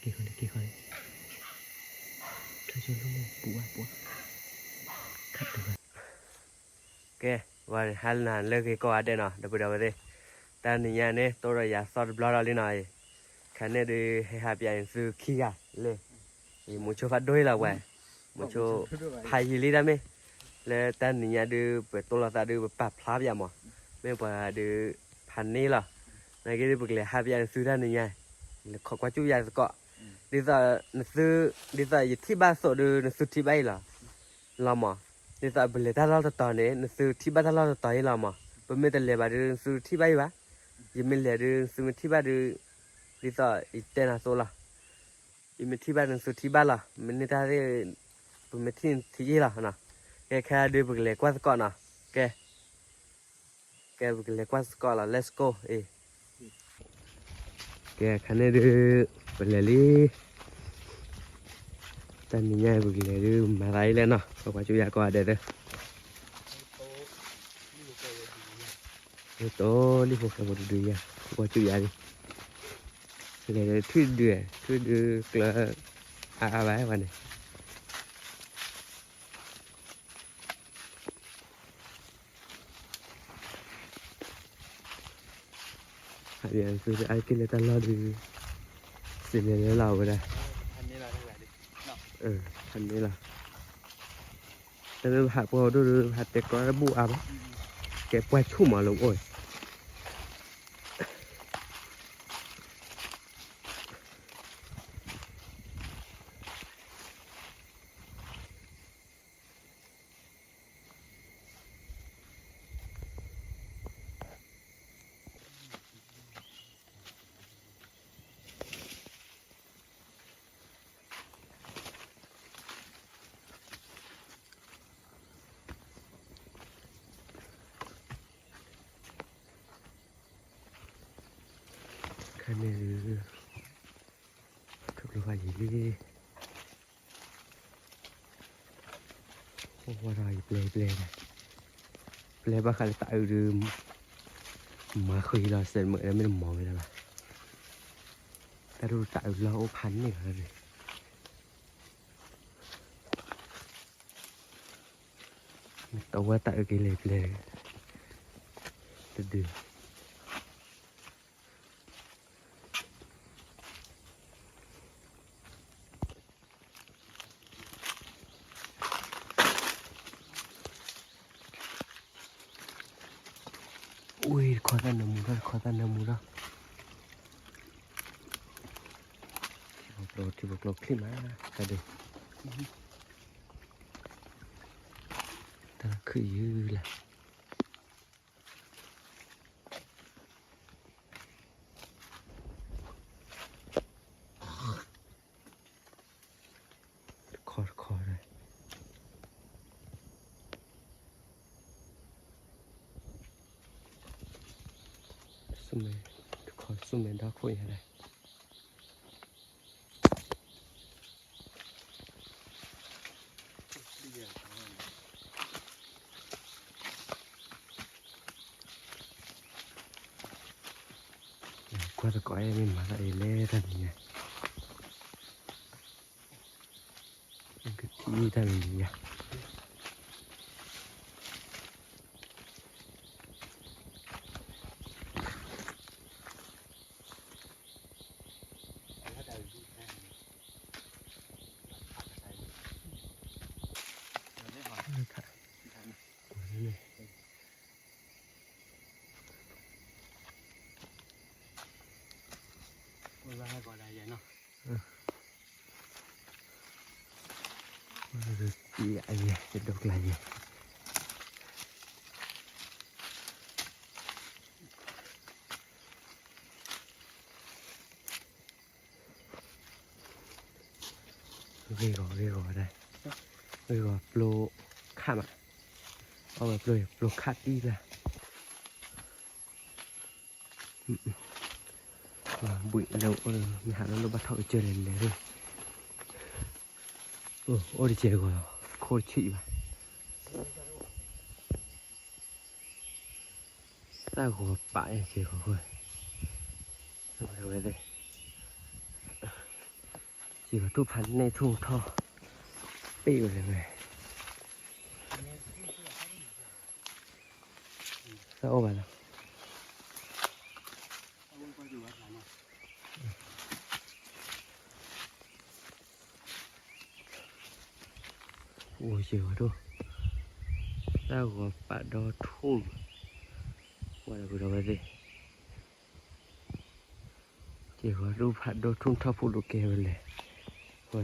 က့ၤဃီလံ က့ၤဃီလံ, ထီၣ်ဆိလၢမုၢ်ပူၤဘၣ်ပူၤ, ခးတုၤဘၣ်. ကဲ, ဝဲဟါလၢနၤလၢဂ့ၤကိးဂၤဒဲးနီၤ ဒီပုၢ်ဒီဝဲၢ်သ့ၣ်, တၢ်နံၤညါန့ၣ် တိၢ်ဒီးယၤသီတဘျီဒီးလံနီၤ, ခါန့ၣ်ဒုး ဟဲဟးပျးသုခံဂၤလၢ မိၤဆိဖးဒိၣ်အံၤလီၤဝဲ, မိၤဆိ ဖးယံာ်လံတၢ်မ့ၢ်, လၢတၢ်နံၤညါဒုး ပတိၢ်လိာ်သးဒုး ပပာ်ဖျါပျးမး, မ့ၢ်ပှၤဒုး ဖးန့ၢ်လီၤ, နာ်က့ဒုး ပကလဲၤဟးပျးသုတၢ်နံၤညါ, လဲၤခိးကွၢ်စူၣ်ယၤသကိး, ဒ်သိးနသု, ဒ်သိးယထံၣ်ဘၣ်သိးဒုး နသုထံၣ်ဘၣ်အံၤလီၤ လီၤမး, ဒ်သိးပလဲၤတၢ်လီၢ်တတီၤန့ၣ် နသုထံၣ်ဘၣ်တၢ်လီၢ်တတီၤအံၤလီၤမး, ပမ့ၢ်တလဲၤဘၣ်ဒုး နသုထံၣ်ဘၣ်အံၤဘၣ်, ယမ့ၢ်လဲၤဒုး နသုမ့ၢ်ထံၣ်ဘၣ်ဒုး, ဒ်သိးယတဲနၤသိးလီၤ, ယမ့ၢ်ထံၣ်ဘၣ်ဒုး နသုထံၣ်ဘၣ်လီၤ, မ့ၢ်န့ၢ်တၢ်သ့ၣ်, ပမ့ၢ်ထံၣ်နသုယ့ၢ်လီၤ, ကဲခါဒုး ပကလဲၤကွၢ်သကိးနီၤ, ကဲ ကဲ ပကလဲၤကွၢ်သကိးလီၤ let's go အံၤ, ကဲ ခါန့ၣ်ဒုး ပလဲၤလံ, တၢ်နံၤညါအံၤ ပကလဲၤဒုး မၤသးအံၤလဲၣ်နီၤ, ပကွၢ်စူၣ်ယၤကိးဂၤဒဲးသၢ, တိၢ်လံဖိဃဲဖိတဒုယၤ ပကွၢ်စူၣ်ယၤလံ, လဲၤထွံၣ်ဒုး, ထွံၣ်ဒုးကျၢၤ အါအါဘၣ်ဝဲန့ၣ် ဟးပျးသုတအါက့ၤလၢတၢ်လီၢ်ဒုး, စံးလဲၤလၢလီၤဝဲဒၣ်, ဖးန့ၢ်လီၤ, တၢ်မ့ၢ်ပဟးပှၢ်ဒိၣ်ဒုး ပဟးတဲကီးတဘူၣ်အါဘၣ်, ကဲပှၢ်ဆူၣ်မးလၢအိၣ် ခါန့ၣ်ဒုး ခီဖျိဘၣ်ယံာ်လံ, အိၣ်ဝဲဒီးယပျဲၢ်ယပျဲၢ်န့ၣ်, ပျဲၢ်ဘၣ်ဃးလၢတၢ်အုးဒုး မၤဃံလီၤစဲးမုာ်မ့ၢ်တမီၤဝဲဒၣ်ဘၣ်, တၢ်ဒုးတၢ်အုးလီၢ်အိၣ်ဖးန့ၢ်လီၤဒုး မ့ၢ်တဝဲတၢ်အုးက့ၤလဲၤပျဲၢ် တဒု ဝ့ၢ်တခီသၣ်နၢမူထီၣ် တခီသၣ်နၢမူထီၣ်, ထံဖိကျိချံမး တၢ်ဒုး တၢ်ခုၣ်ယုၢ်လၢ တခီတခီဒီး တခီဆူမဲာ်ဒီခိၣ်ညါဒီး ကွၢ်သကိးမ့ၢ်မၤသးအံၤလဲၣ်တၢ်နံၤညါ, ကထံၣ်တၢ်နံၤညါ, ဂ့ၢ်ဂီၤ ဂ့ၢ်ဂီၤဝဲဒၣ်, ဂ့ၢ်ဂီၤပျိခၣ်မး, အဝဲပျိ ပျိခၣ်တံၢ်ဘၣ်, ဘှံးလၢအိၣ်လၢ မ့ၢ်ဟးလၢလၢဘၣ်ထီၣ်ကစၢၢ်လဲၤလဲၤ, အိၣ်တကဲးဂီၤ ခိၣ်ဆံးဘၣ် တၢ်ဂီၤပာ်က့ၤဂီၤဃိ, ဝဲသ့ၣ်, စ့ၢ်ကီးထူၣ်ဖးန့ၢ်ထူၣ်ထီၣ် ပ့ၢ်ဝဲလဲၣ်ဝဲ, တၢ်အိၣ်ဘၣ်လီၤ. အိၣ်စ့ၢ်ကီးဒိၣ်, တၢ်ဂီၤပာ်ဒီထူၣ်, ဝဲဒီးပဒီဝဲသ့ၣ်, စ့ၢ်ကီးဒိၣ်ဖးဒီထူၣ်ထီၣ်ဖိဒိၣ်ကဲဝဲလဲၣ်, ဝဲ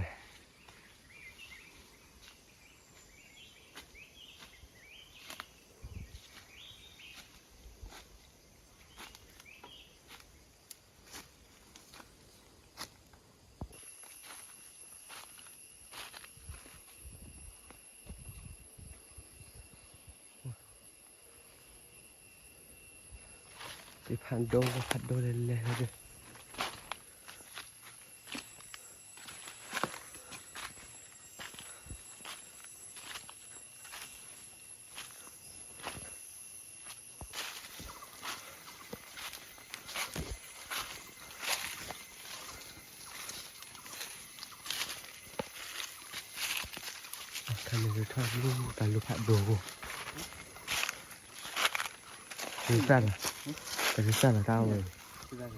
ဖးဒိၣ် ဖးဒိၣ်လဲၣ်လဲၣ်ဒီး ခါန့ၣ်ထီၣ်လူၤ တၢ်လူၤဖးဒိၣ်ဖိ, တၢ်စၢ်လီၤ, တၢ်စၢ်လီၤတၢ်ဝဲ ထီၣ်ထီၣ်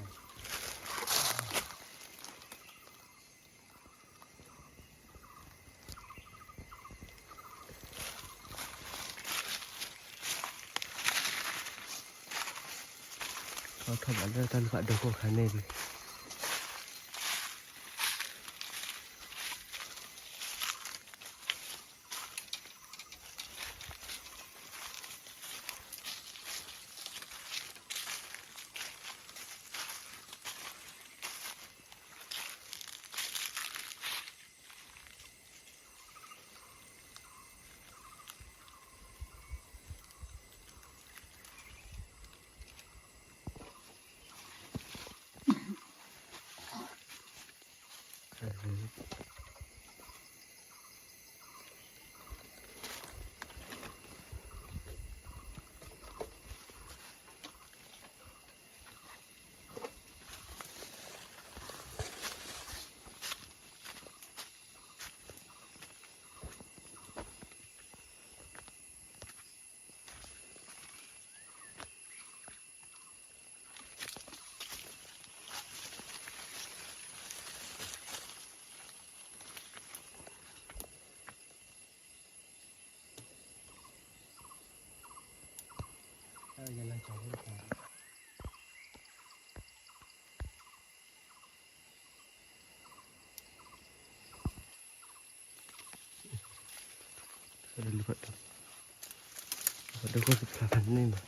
ဘၣ်လၢတၢ်လူၤဖးဒိၣ်ဖိခါန့ၣ်လံ. ဖးဒိၣ် ဖးဒိၣ်ခိၣ်ဖျါဖးန့ၢ်မး.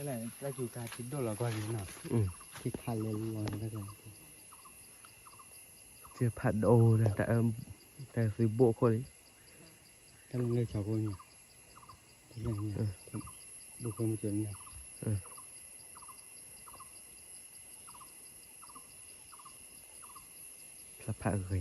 တၢ်စူၤတၢ်ထံဒိၣ်လီၤကွၢ်လံနီၤ, ထံခါလၢလီၤ, စ့ဖးဒိၣ်, တၢ်သုဘိၣ်ခိၣ်လံ, တၢ်လၢဆီခိၣ်န့ၣ်, ဘိၣ်ခိၣ်မ့ၢ်ကၠီန့ၣ်, ဖျါဖးအဂ့ၤ,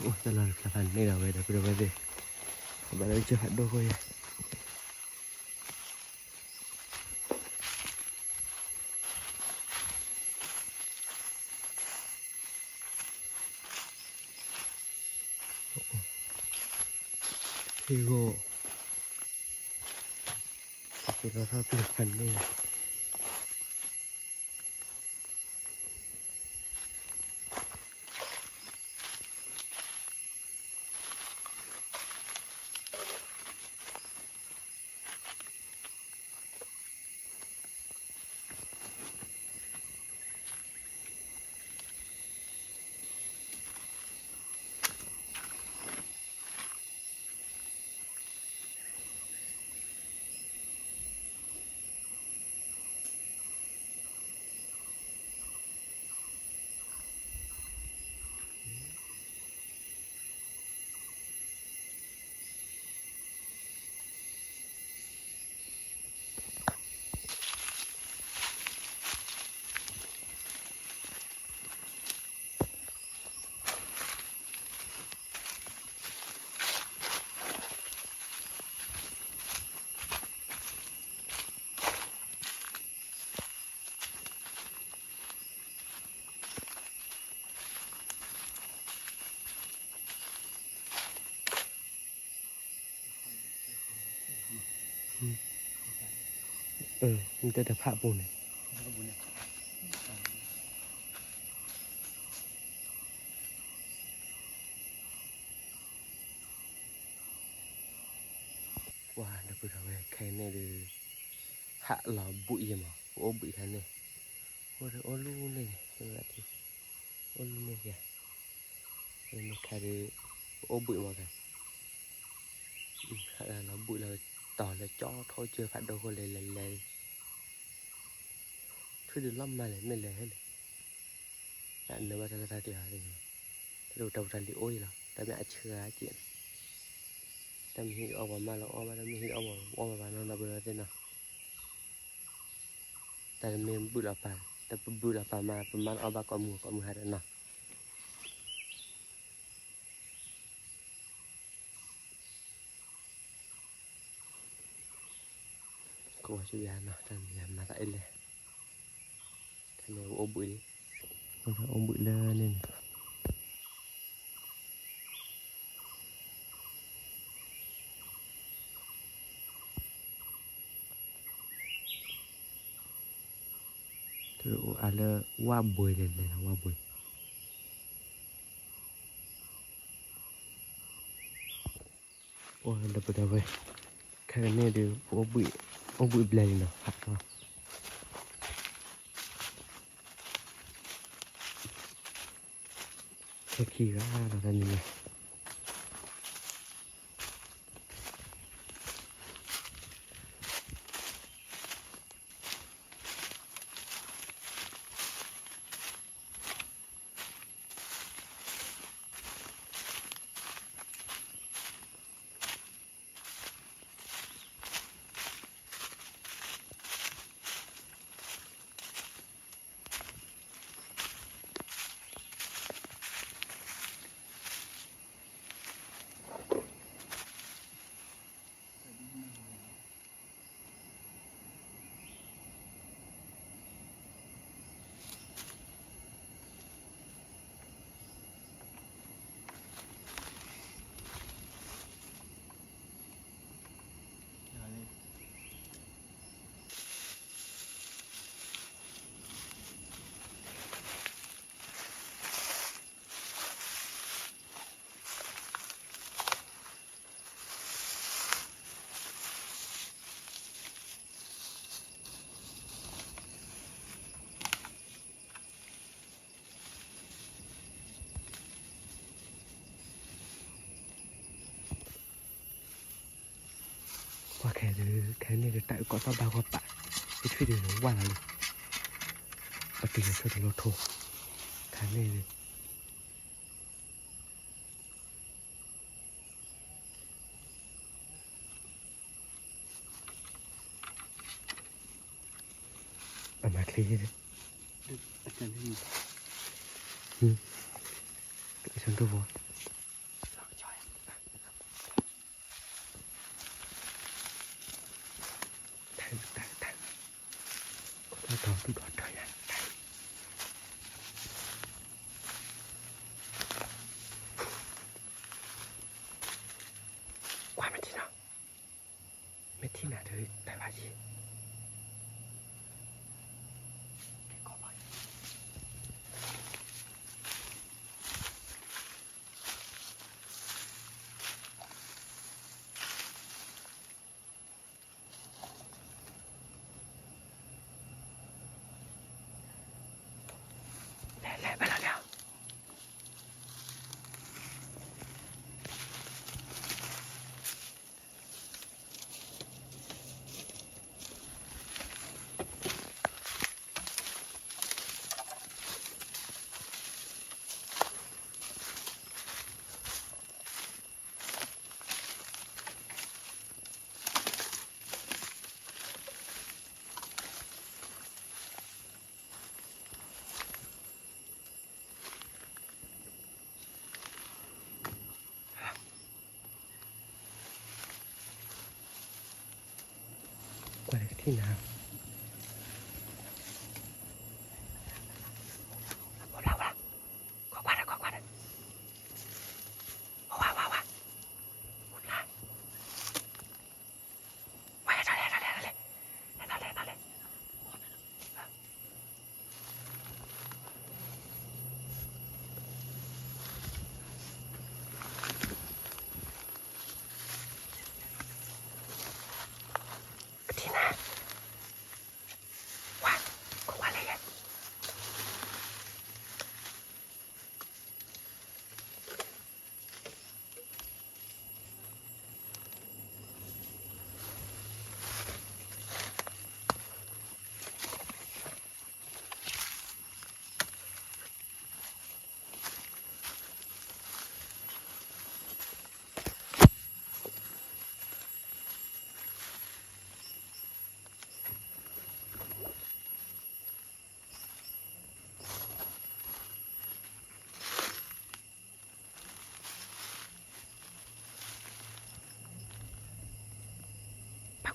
အိၣ်တၢ်လီၢ်တဖျါဖးန့ၣ် မ့ၢ်ဒၣ်ဝဲဒီး ပဒီပုၢ်ဝဲၢ်သ့ၣ်, ဘၣ်လၢကစၢၢ်ဖးဒိၣ်ခိၣ်ယဲၢ် ထံဂီၢ်, က့ၤလီၤထီၣ်ပျံၤဖးန့ၣ်. အ နတၢ်ဖးပူၤန့ၣ် ပှၤဒီပုၢ်ဒီဝဲၢ်ခဲအံၤန့ၣ်ဒီး ဟးလီၤဘှံးယဲမး ပအိၣ်ဘှံးခါန့ၣ် အိၣ်ဒီးအိၣ်လူန့ၣ် အိၣ်လူန့ၣ်ယဲ မ့ၢ်ခါဒီး ပအိၣ်ဘှံးမးခါ ဟးလီၤဘှံးလၢတီၤလၢကၠီထိၣ်စၢဖးဒိၣ်ဃိလဲၤလဲၤ လဲၤ ထွံၣ်ဒုးလီၤမၢ်လဲၣ် မ့ၢ်လဲၤဟဲလဲၣ် တၢ်နၢဘၣ်တၢ်လၢတၢ်ကျဲၤ တၢ်ဒိၣ်တၢ်ပူၤတၢ်လံၤအိၣ်အံၤလီၤ တၢ်မ့ၢ်အဆၢဂၤက့ၤ တၢ်မ့ၢ်ဟံၣ်အီၣ်ပှၤမၢလီၤအီၣ်ဘၣ် တၢ်မ့ၢ်ဟံၣ်အီၣ်ပှၤအီၣ်ဘၣ်ဘၣ်နီၤ နီၢ်ဘုဒီးသ့ၣ်နီၤ တၢ်တမ့ၢ်ဘုၣ်လီၤပာ် တပဘုၣ်လီၤပာ်မး ပမၢလီၤအီၣ်ဘၣ်ကိးမုၢ်ကိးမုၢ်ဟးဒီးနီၤ ကဝီၤဆူယၤနီၤ တၢ်မ့ၢ်ယၤမၤသးအဲၣ်လဲၣ် တၢ်မ့ၢ်အိၣ်ဘှံးလံ အိၣ်ဘှံးလၢန့ၣ်န့ၣ် တအိၣ်အါလၢ ဝၣ်ဘှံးလဲၤလဲၤလီၤ ဝၣ်ဘှံး အိၣ်ဒီပုၢ်ဒီဝဲၢ် ခဲကနံၣ်ဒုး ပအိၣ်ဘှံး အိၣ်ဘှံးဘျဲၣ်လံနီၤ ဟးထီၣ် ခဲခံဂၤလီၤတၢ်န့ၣ် ပှၤခဲဒုး ခဲန့ၣ်ဒီး တၢ်အုၣ်ကီၢ်သီၣ်ဘၣ်ဂီၢ်ပာ် ယထွံၣ်ဒုးဝၢ်လီၤလံ ပတုၤလီၤဆိတလီၤထိ ခဲန့ၣ် အမၤချ့ အဆၢဒိၣ်ဘီ တၢ်ဒီဒူၣ်ဒီတၢ်ယၤ ကွၢ်မ့ၢ်ထံနီၤ မ့ၢ်ထံနၤဒုး တၢ်ဘၣ်ယံၤ လဲၤလဲၤဘၣ်လီၤလဲၤ ကွၢ်လၢကထံၣ်နၤ ဝါဝါဝါ ဝါဝါဝါ ဝါ ဝါ ဟဲထီၣ်လဲၣ် ဟဲထီၣ်လဲၣ် ဟဲထီၣ်လဲၣ် ဟဲထီၣ်လဲၣ် ဟဲထီၣ်လဲၣ်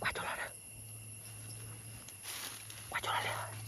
ကွၢ်ကၠီလီၤဒီး, ကွၢ်ကၠီလီၤလဲၣ်.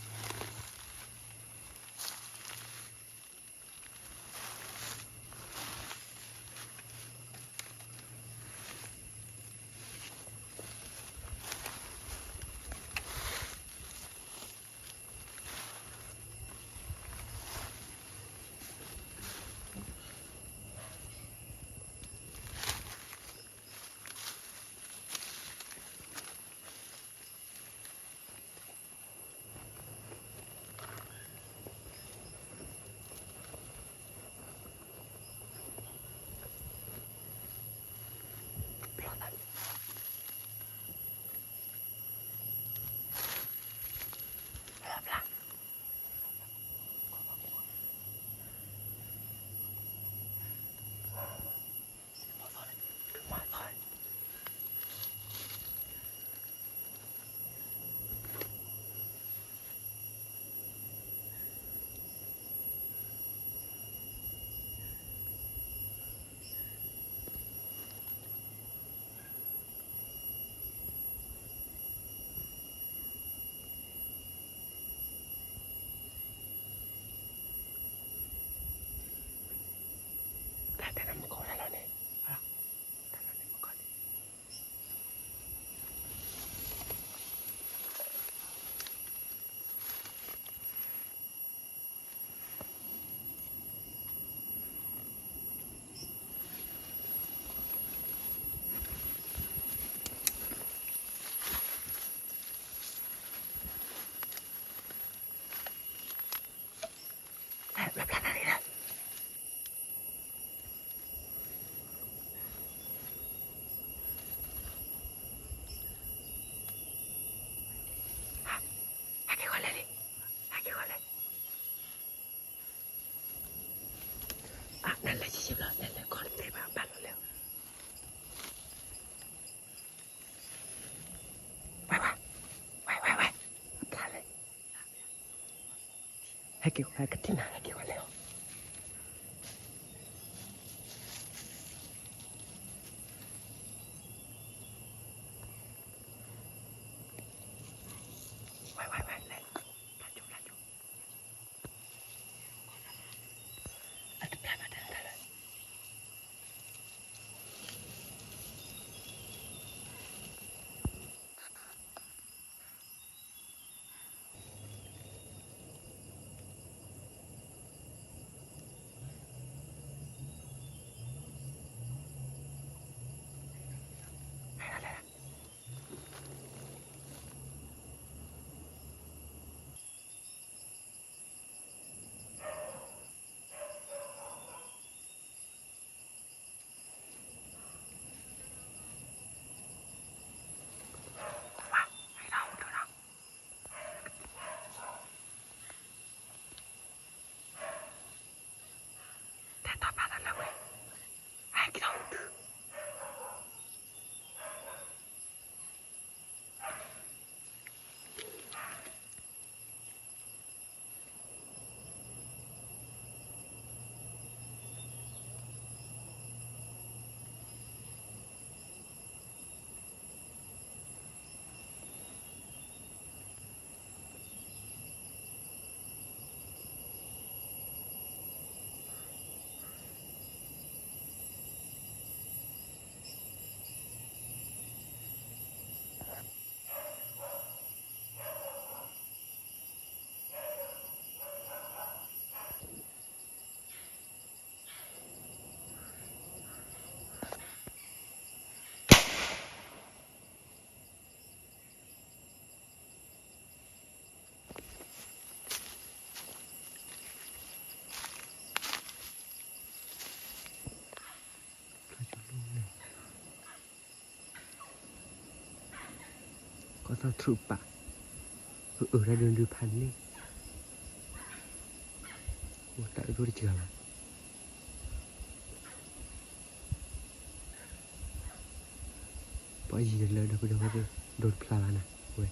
တၢ်တၢ်နမကီၢ်တၢ်လီၤန့ၣ်, တၢ်လီၤန့ၣ်မကီၢ်န့ၣ်, ဟဲက့ၤဃီလဲၣ်လံ, ဟဲက့ၤဃီလဲၣ်. အ နလဲၤဆံးဆံးဘျီ လဲၤလဲၤခီတသ့ဘၣ် ဘၣ်လီၤလဲၣ်. ဝဲ ဝဲ ဝဲ ဝဲ ဝဲ အဖျါလဲၣ်. ဟဲက့ၤ ဟဲက့ၤနၤ ဟဲက့ၤဝဲလဲၣ်. ဝဲ ဝဲ ဝဲ လဲၤ ဖျါကၠိ ဖျါကၠိ အတဖျါဘၣ်တၢ်လၢ ကီၢ်သီထူၣ်ပာ်, အၢ တၢ်ဒုးဒုးဖးန့ၣ်, အိၣ်တၢ်အၢဒိၣ်တစှၤလီၤ, ပှၤယံၤလၢဒီပုၢ်ဒီဝဲၢ်သ့ၣ် ဒိးတဖျါဘၣ်နၤဝဲ,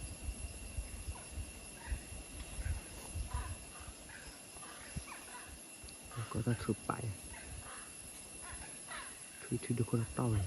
ကီၢ်သီထူၣ်ပာ်ယၤ, ထွံၣ်ထွံၣ်ဒိၣ်ခိၣ်တီတီဝဲ,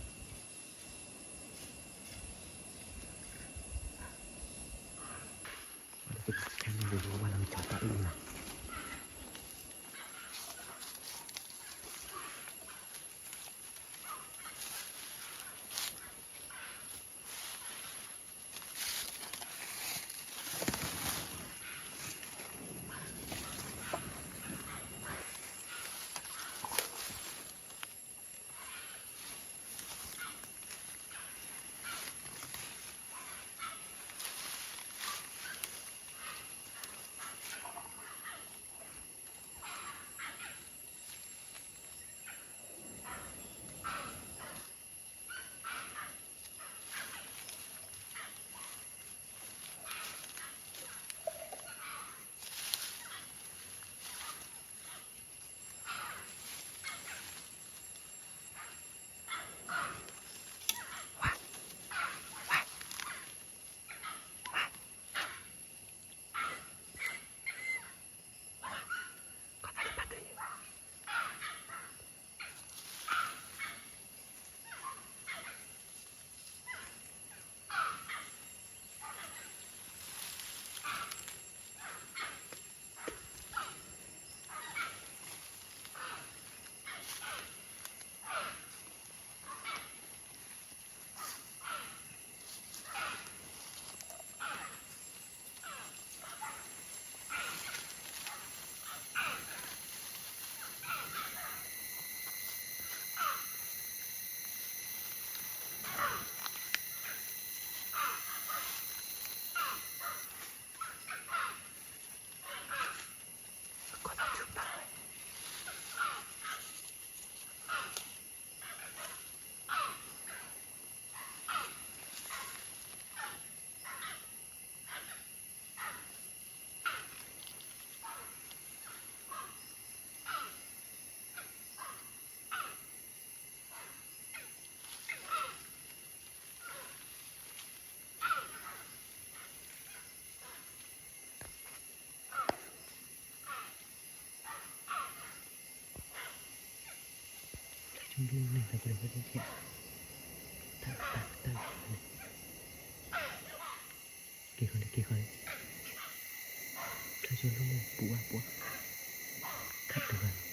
ဘျုးန့ၣ် သးပှၢ်ဝဲတက့ၢ်, တၢ်တၢ်တၢ်န့ၣ်, က့ၤဃီလံ က့ၤဃီလံ, ခါဆိလူၤမ့ၢ်ပူၤဘၣ်ပူၤ, ခးတဂၤလီ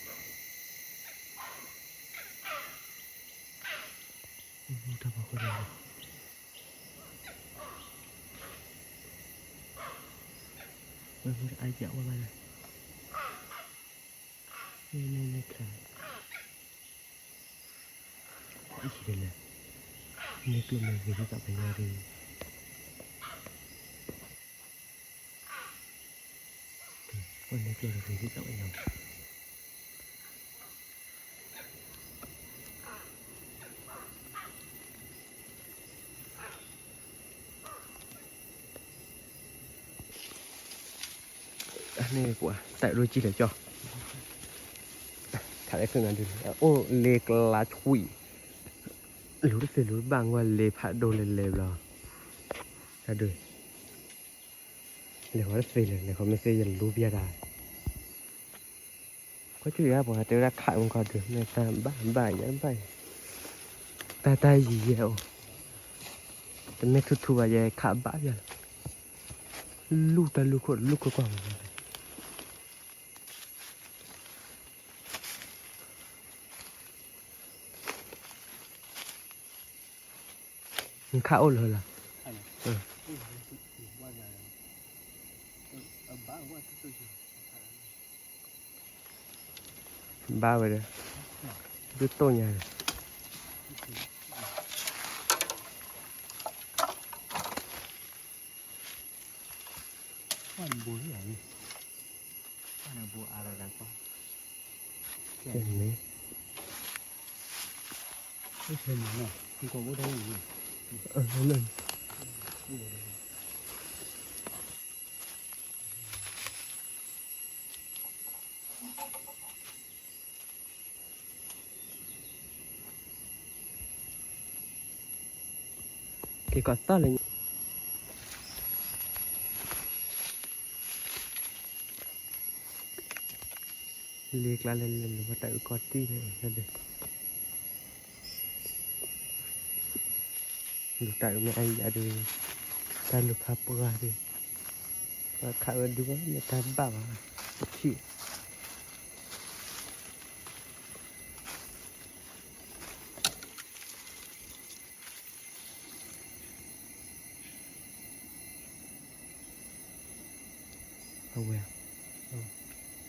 ၤ, တၢ်ဖီခိၣ်လီၤ, ဝဲမ့ၢ်အါယၤဝဲဘၣ်လၢ, န့ၣ်န့ၣ်န့ၣ်ချၢ အံၤလဲၣ်, န့ၢ်ကျိၣ်န့ၢ်ဂ့ၤဒ်သိးပယီၤဒ်, န့ၢ်ကျိၣ်န့ၢ်ဂ့ၤဒ်သိးပယီၤ န့ၣ်ကွၢ် တၢ်ဒိၣ်ကံၢ်လဲၣ်ကၠီ, ထးလဲၣ်ခုနၤဒုး အိၣ်လ့ကျါဆွံ, လူၤတသ့လူၤတဘၣ်ကွၢ်လ့ဖးဒိၣ်လဲၣ်လဲၣ်ဘျီ, တၢ်ဒုး, လဲၤဃီတသ့လဲၣ် လဲၤဃီမ့ၢ်သ့ယလူၤပျဲတၢ် ကွၢ်ကၠူၣ်ယါပှၤတဲဝဲဒၣ်ခးမူခီဒုး မ့ၢ်တၢ်ဘၣ်ဘၣ်ယဲဘၣ်ယဲ, တၢ်တၢ်ယံၤယဲအိၣ်, တမ့ၢ်ထူထူဘၣ်ယဲခးဘၣ်ယဲလီၤ, လူၢ်တၢ်လူၢ်ခိၣ်လူၢ်ခိၣ်ကွၢ်မူ နခးအိၣ်လၢၤလီၤ, ဘၣ်ဝဲဒီး, ဒုးတိၢ်ညါန့ၣ်, က့ၤကီးသီၣ်လၢ လ့ကျါလဲၤလဲၤလီၤ တၢ်အုၣ်ကီၢ်တံၢ်န့ၣ် လူၤတၢ်အုၣ်မ့ၢ်အါယၤဒီး တၢ်လူၤဖးပှၢ်ဒီး ပှၤခးဝဲဒုးဘၣ် မ့ၢ်တၢ်ဘၣ်ဘၣ် ပထံၣ် အဝဲ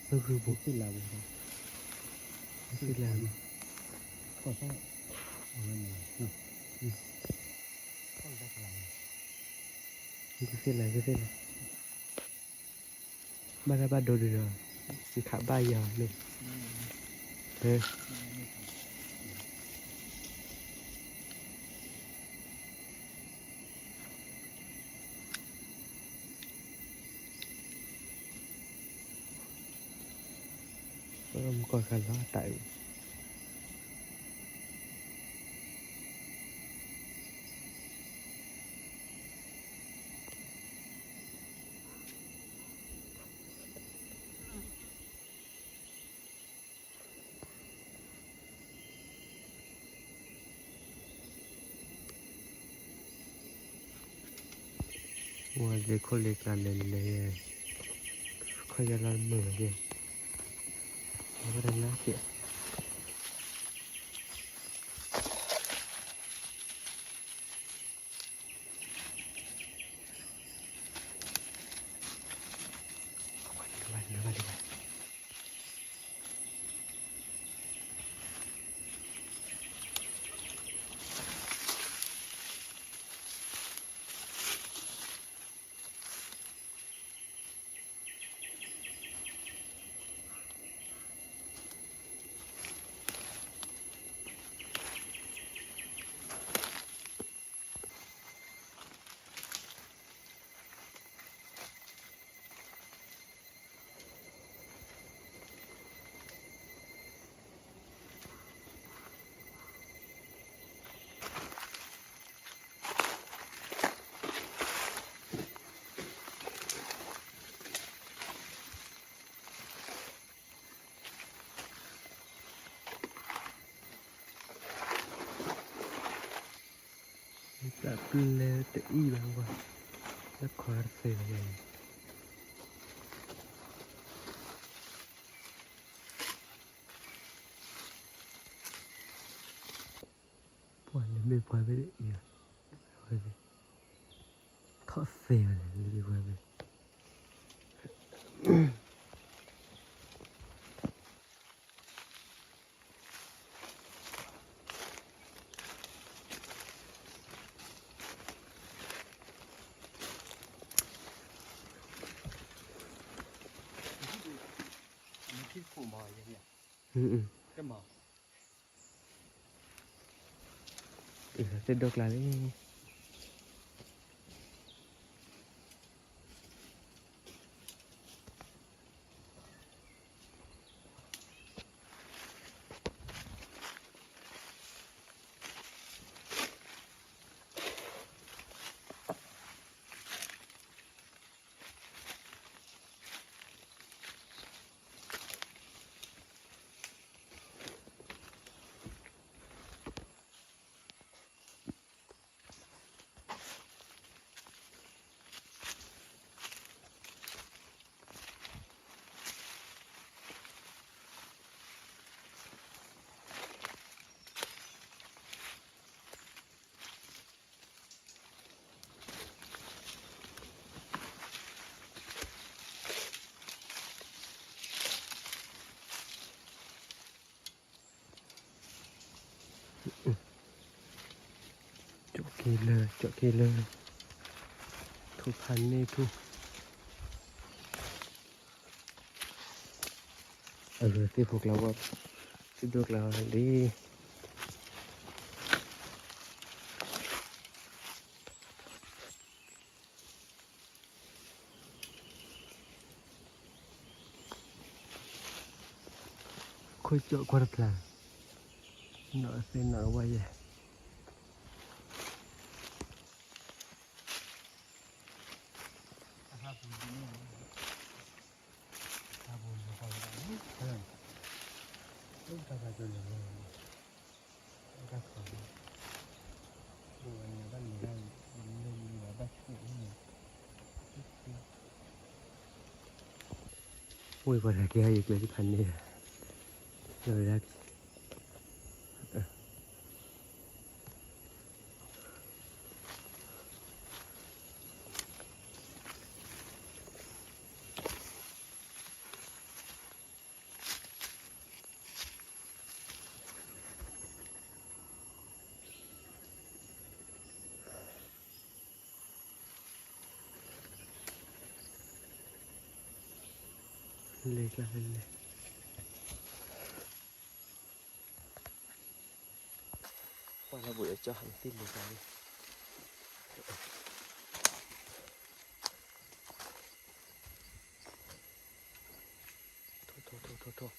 ပဂုၢ်ဘိ သ့ၣ်လၢဘိ သ့ၣ်လၢဘိ အဝဲန့ၣ် သ့ၣ်လၢ သ့ၣ်လၢ ဘၣ်တၢ်ဘၣ်ဒိဒုဒီး ယခးဘၣ်ယၤမ့ၢ် မုၢ်ကီၢ်ခါလီၤတၢ်အုၣ် ဝဲလ့ခိၣ်လ့ကျါလဲၤလဲၤ ခီၣ်ယၢ်လီၤမုာ်လီၤက့ၤ အဝဲဒၣ်နါက့ၤ တ လဲၤတအံၣ်ဘၣ်ဝဲ, လၢခီတသ့ဘၣ်ယၤအံၤ, ပှၤလဲၤမ့ၢ်ပှၤမ့ၢ်တအံၣ်ဘၣ်, ဝဲ, ထီၣ်သ့ဘၣ်လဲၣ် လဲၤမ့ၢ်ပှၤမ့ၢ် သ့ၣ်ဒိၣ်ကျါလံ. ကၠီၣ်က့ၤလၢ ကၠီၣ်က့ၤလၢ ထူၣ်ဖးန့ၢ်ထူၣ်, အရၢသ့ၣ်ဖိကျါဝဲ, သ့ၣ်ဒိၣ်ကျါလံ. ခိၣ်ကၠီၣ်ကွၢ်တဖျါ, နီၢ်သ့ၣ်နီၢ်ဝဲယဲၢ်. ဝ့ၢ်ပှၤတၢ်ကဲဟဲယကျဲတဖၣ်န့ၣ်, လီၤဝဲဒၣ်, လဲၤကျါလဲၤလဲၤ, ပှၤလၢဘူးအကၠီၣ်ဟးသ့ၣ်လဲၤကျါလံ. ထိၣ်ထိၣ်ထိၣ်ထိၣ်ထိၣ်.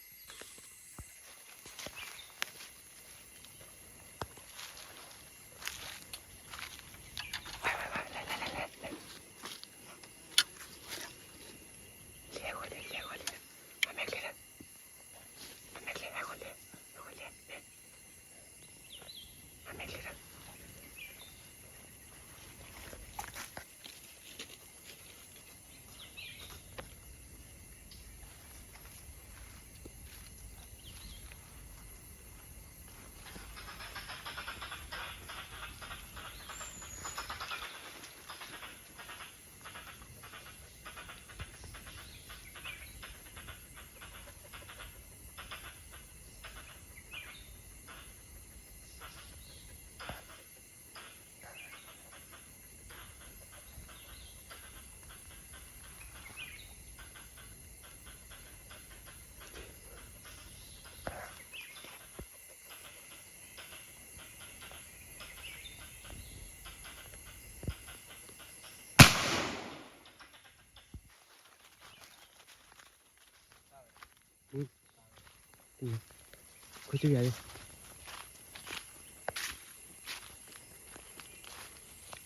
ခွံဆူယၤလံ,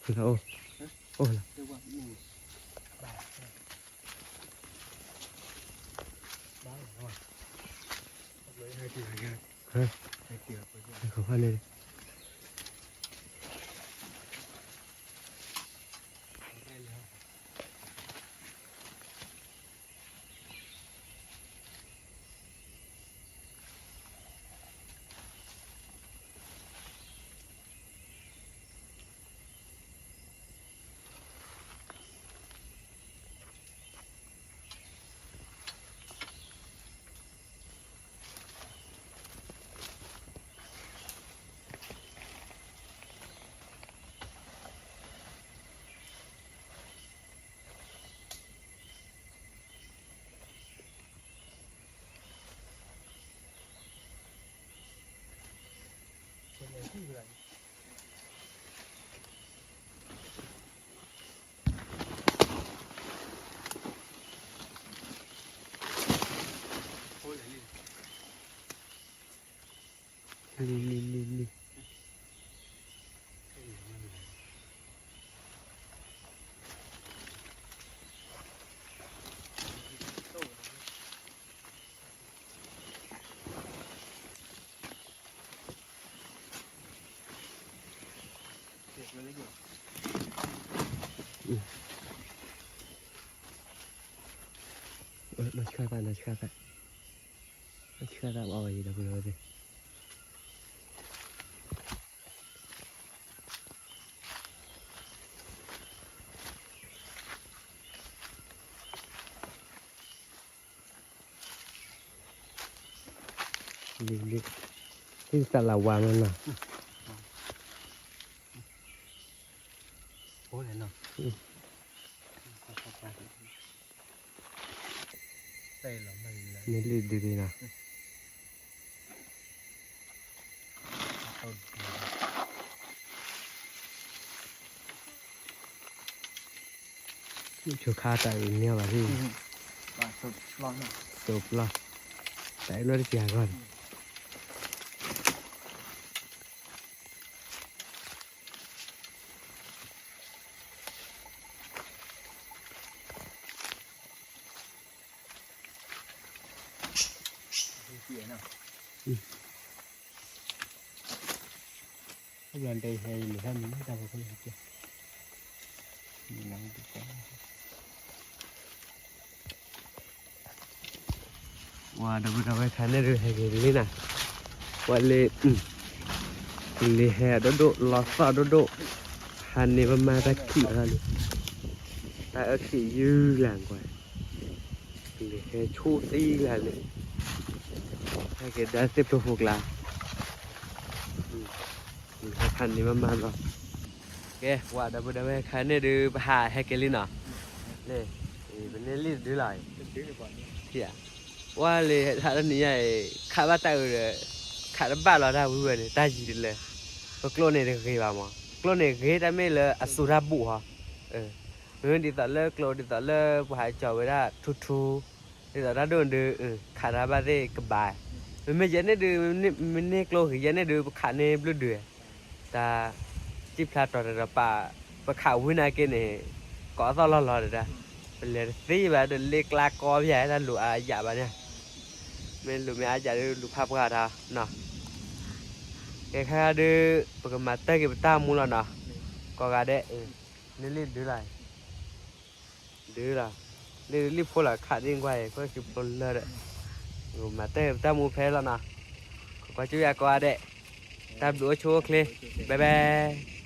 အိၣ်, အိၣ်လီၤ, ဟဲ, ဟဲခီဖၣ်န့ၣ်လံ. လံ လံ လံ လံ နီၢ်ဆှၢသး နီၢ်ဆှၢသး နီၢ်ဆှၢသး အီၣ်ဝဲအံၤ ဒီပုၢ်ဒီဝဲၢ်သ့ၣ် လံ လံ လံ သးလၢဝါမးနီၤ န့ၣ်လံဒုးလံနီၤ ဆိခါတၢ်အုးမ့ၢ်ဘၣ်ဟံၣ် တိာ်ပျီ တၢ်အုးလီၤတစှၤဂီၢ်န့ၣ် ဝါ ဒီပုၢ်ဒီဝဲၢ် ခါန့ၣ်ဒုး ဟဲက့ၤလံနီၤ ပှၤလၢ လံာ်ဟဲအဒိၣ်ဒိၣ် လီၤသီၣ်ဒိၣ်ဒိၣ် ဟးန့ၢ်ပမၤတၢ်ခံးလီၤလံ တၢ်အၢခံးယုၢ်လၢကွၢ် လံာ်ဟဲဆိသံလၢလံ ဟဲက့ၤဒါသ့ၣ်ဖျိဖိကျါ လံာ်ဟဲဖးန့ၢ်ပမၤလီၤ ကဲ ဝါ ဒီပုၢ်ဒီဝဲၢ် ခါန့ၣ်ဒုး ပဟးဟဲက့ၤလံနီၤ လံ ပန့ၢ်လံတဒုလီၤ ဝါလံ ဟဲထီၣ်တနံၤညါအံၤ ခးဘၣ်တၢ်အုးဒီး ခးတဘၣ်လီၤတၢ်ဝံၤဝဲန့ၣ် တၢ်ယံၤတလၢ ပကျိန့ၣ်တဂ့ၤဘၣ်မး ကျိန့ၣ်ဂ့ၤတၢ်မ့ၢ်လၢအစိာ်တၢ်ဘူၣ်ဟီ မ့မ့ၢ်ဒ်သိးလၢကျိ ဒ်သိးလၢပှၤဟးကၠီၤဝဲဒၣ်ထူထူ ဒ်သိးတၢ်ဒိၣ်ဒုး ခးတၢ်ဘၣ်သ့ၣ်ကဘၣ် မ့မ့ၢ်ယဲန့ၣ်ဒုး မ့ၢ်န့ၢ်ကျိဂ့ၤယဲန့ၣ်ဒုး ပခးန့ၢ်ဘျုးဒုး တၢ် တံၢ်ဖျါတီၤတဒီးပာ် ပခးဝံၤနာ်က့န့ၣ် ကိးအသီၣ်လီၢ်လီၤတဒၣ် ပလဲၤတသ့ဘၣ်ဒီး လ့ကျါကီပယါ တၢ်လူၤအါယၣ်ဘၣ်န့ၣ် မ့ၢ်လူၤမ့ၢ်အါယၣ်ဒုး လူၤဖးပှၢ်တၢ်နီၤ ကဲခါဒုး ပကမၤတၢ်က့ၤပတၢ်မူလီၤနီၤ ကိးဂၤဒဲး န့ၢ်လံဒုလီၤ ဒုလီၤ လံလံဖိလီၤ ခးဒ်ကွၢ်အံၤ ကွၢ်က့ၤဖျိလၢဒီး မၤတၢ်က့ၤပတၢ်မူဖဲလီၤနီၤ ကကွၢ်ကၠူၣ်ယၤကိးဂၤဒဲး တၢ်ဘျုးအိၣ်ဆူၣ်အိၣ်ချ့ bye bye